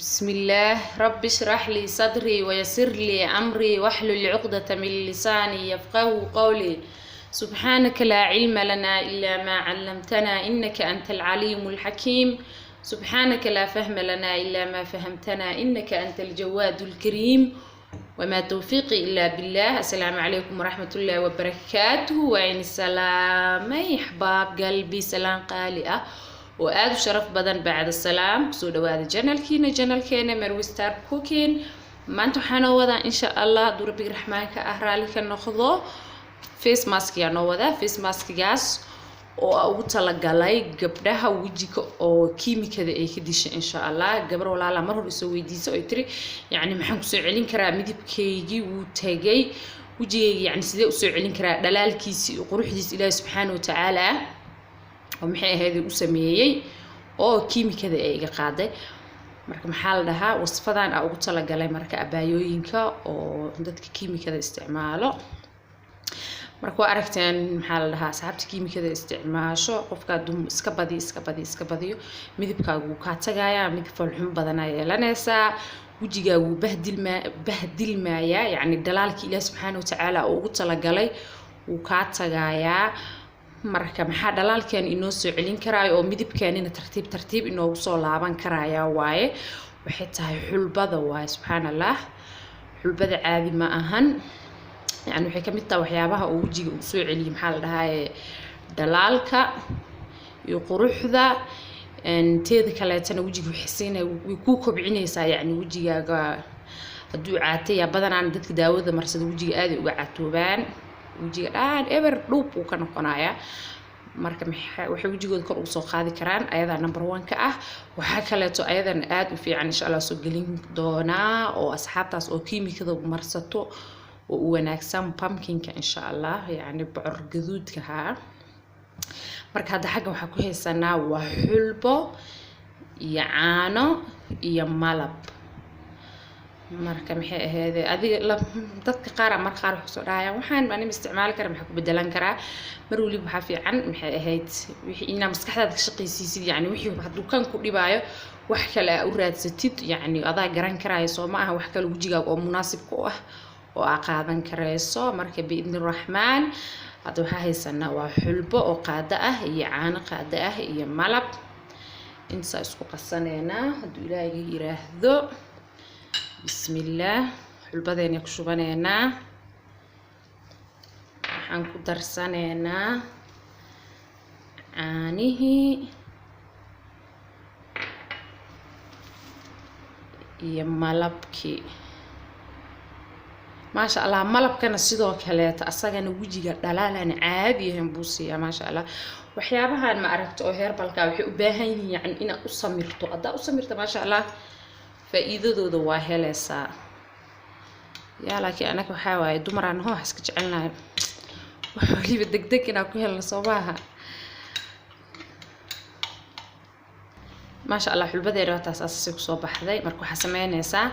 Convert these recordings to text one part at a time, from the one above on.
بسم الله، رب اشرح لي صدري ويسر لي أمري واحلل عقدة من لساني يفقه قولي. سبحانك لا علم لنا إلا ما علمتنا إنك أنت العليم الحكيم. سبحانك لا فهم لنا إلا ما فهمتنا إنك أنت الجواد الكريم، وما توفيقي إلا بالله. السلام عليكم ورحمة الله وبركاته. وعين السلام أحباب قلبي، سلام قالئة oo aada u sharaf badan. Bacda salaam, kusoo dhawaada channelkiina, channelkeena Marwi Star Cooking. Maanta waxaa noo wadaa, insha Allah, hadduu Rabbiga Raxmaanka ah raali ka noqdo, face maskigaa noo wadaa. Face maskigaas oo a ugu talagalay gabdhaha wejiga oo kiimikada ay ka disha, insha Allah. Gabar walaala mar hor isoo weydiisa oy tiri, yacni, maxaan kusoo celin karaa midabkaygii wuu tagay wejigaygi, yacni sidee usoo celin karaa dhalaalkiisii iyo quruxdiisa Ilaahi subxaana watacaala oo maxay ahayd u sameeyey oo kiimikada ay iga qaaday? Marka maxaa la dhahaa, wasfadan aa ugu talagalay marka abaayooyinka oo dadka kiimikada isticmaalo. Marka waa aragteen, maxaa la dhahaa, asxaabta kiimikada isticmaasho, qofka hadduu iska badiyo, iska badiyo, iska badiyo, midabkaagu wuu kaa tagayaa, midab foolxumo badanaa yeelanaysaa, wejigaagu wuu bahdilmaa, bahdilmayaa, yacni dhalaalkii Ilaah subxaana watacaala oo ugu talagalay wuu kaa tagayaa. Marka maxaa dhalaalkeen inoo soo celin karaayo oo midabkeenina tartiib tartiib inoogu soo laaban karaya waaye? Waxay tahay xulbada waaye. Subxaan Allah, xulbada caadi ma ahan. Yani waxay kamid tahay waxyaabaha oo wejiga uu soo celiyo, maxaa la dhahaaye, dhalaalka iyo quruxda. Teeda kaleetana wejiga waxay siinaya, way kuu kobcinaysaa. Yacni wejigaaga hadduu caataya, badanaan dadka daawada marsada wejiga aaday uga caatoobaan, wejiga dhaan eber dhuub uu ka noqonayaa. Marka waxay wejigooda kor ugu soo qaadi karaan ayadaa number one ka ah. Waxaa kaleeto ayadan aada u fiican, insha Allah soo gelin doonaa, oo asxaabtaas oo kiimikada marsato oo u wanaagsan, pumpkinka, insha Allah, yacni bocor gaduudka haa. Marka hadda xagga waxaa ku haysanaa waa xulbo iyo caano iyo malab. Marka maxay ahayd, adiga dadka qaar marka qaar waxay soo dhahayaan, waxaan anima isticmaali kara, maxaa ku bedelan karaa? Mar waliba waxaa fiican, maxay ahayd, wixii inaa maskaxdaada ka shaqaysiisid. Yacni wixii hadduu kan ku dhibaayo, wax kale aa u raadsatid, yacni adaa garan karaayo, soo ma aha? Wax kale wejigaaga oo munaasib ku ah oo aa qaadan karayso. Marka biidni Raxmaan, hadda waxaa haysanaa waa xulbo oo qaado ah iyo caano qaado ah iyo malab. Intasaa isku qasaneynaa hadduu Ilaahiga yiraahdo. Bismillaah, xulbadeena ku shubaneynaa, waxaan ku darsaneynaa caanihii iyo malabkii. Maasha Allah, malabkana sidoo kaleeta asagana wejiga dhalaalan caadi ahayn buu siiyaa, maasha Allah. Waxyaabahan ma aragto oo herbalka waxay u baahan yihiin, yacni, inaad u samirto. Haddaa u samirto, maasha Allah, faa'iidadooda waa helaysaa. Yaa, laakiin anaga waxaa waaye dumaraan hoo wax iska jecelnahay, wax waliba degdeg inaan ku helno, soo maaha? Maasha Allah, xulbadeeda waa taas, aasasay kusoo baxday. Marka waxaa sameynaysaa,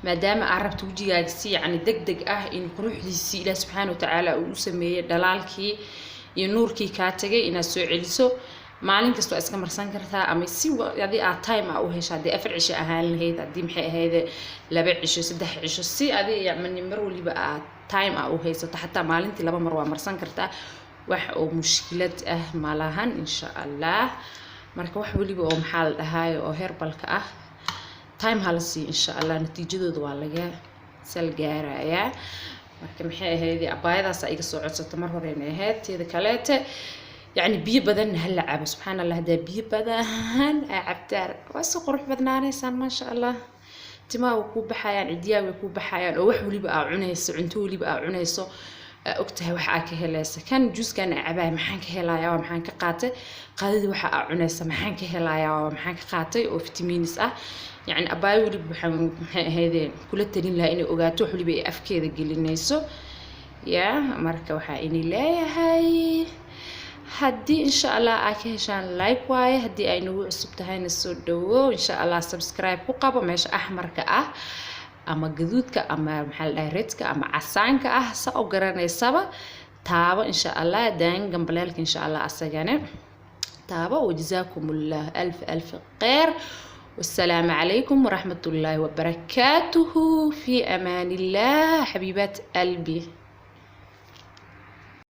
maadaama aad rabto wejigaaga si yacni deg deg ah in quruxdiisii Ilaah subxaana watacaala uu u sameeyey, dhalaalkii iyo nuurkii kaa tagay inaad soo celiso, maalin kasta waa iska marsan kartaa, ama si adi aad time aa u hesha. Haddii 4 cisho ahaan lahayd, haddii maxay ahayd 2 cisho, 3 cisho, si adi yacni mar waliba aad time aa u haysato, xataa maalintii 2 mar waa marsan kartaa, wax oo mushkilad ah malahan, insha Allah. Marka wax waliba oo maxaa la dhahaayo oo herbalka ah time hala siiyo, insha Allah natiijadooda waa laga salgaarayaa. Marka maxay ahayd, abaayadaas iga soo codsata mar horeyna ahayd. Teeda kaleete, yacni biyo badanna hala cabo. Subxaan Allah, haddaa biyo badan aa cabtaan, waa si qurux badnaanaysaan, maasha Allah. Timaha way kuu baxayaan, cidiyaha way kuu baxayaan, oo wax waliba aa cunayso, cunto waliba aa cunayso, aa ogtahay wax aa ka helaysa. Kan juuskan aa cabaaya maxaan ka helayaa? Waa maxaan ka qaatay? Qadadii waxa aa cunaysa maxaan ka helayaa? Waa maxaan ka qaatay oo vitamins ah? Yacni abaayo weliba waxaan, maxay ahaydeen, kula talin lahaa inay ogaato wax waliba ay afkeeda gelinayso. Yaa, marka waxaa ini leeyahay, haddii insha Allah aa ka heshaan, like waaye. Haddii ay nagu cusub tahayna, soo dhawo, insha Allah. Subscribe ku qabo meesha axmarka ah ama gaduudka ama maxaa la dhahay, redka ama casaanka ah, sa u garanaysaba taabo, insha Allah. Dan gambaleelka, insha Allah, asagane taabo. Wajazaakum Allah alf alf kheyr. Wasalaamu calaykum waraxmatullaahi wabarakaatuhu. Fi amaan illah, xabiibaat qalbi.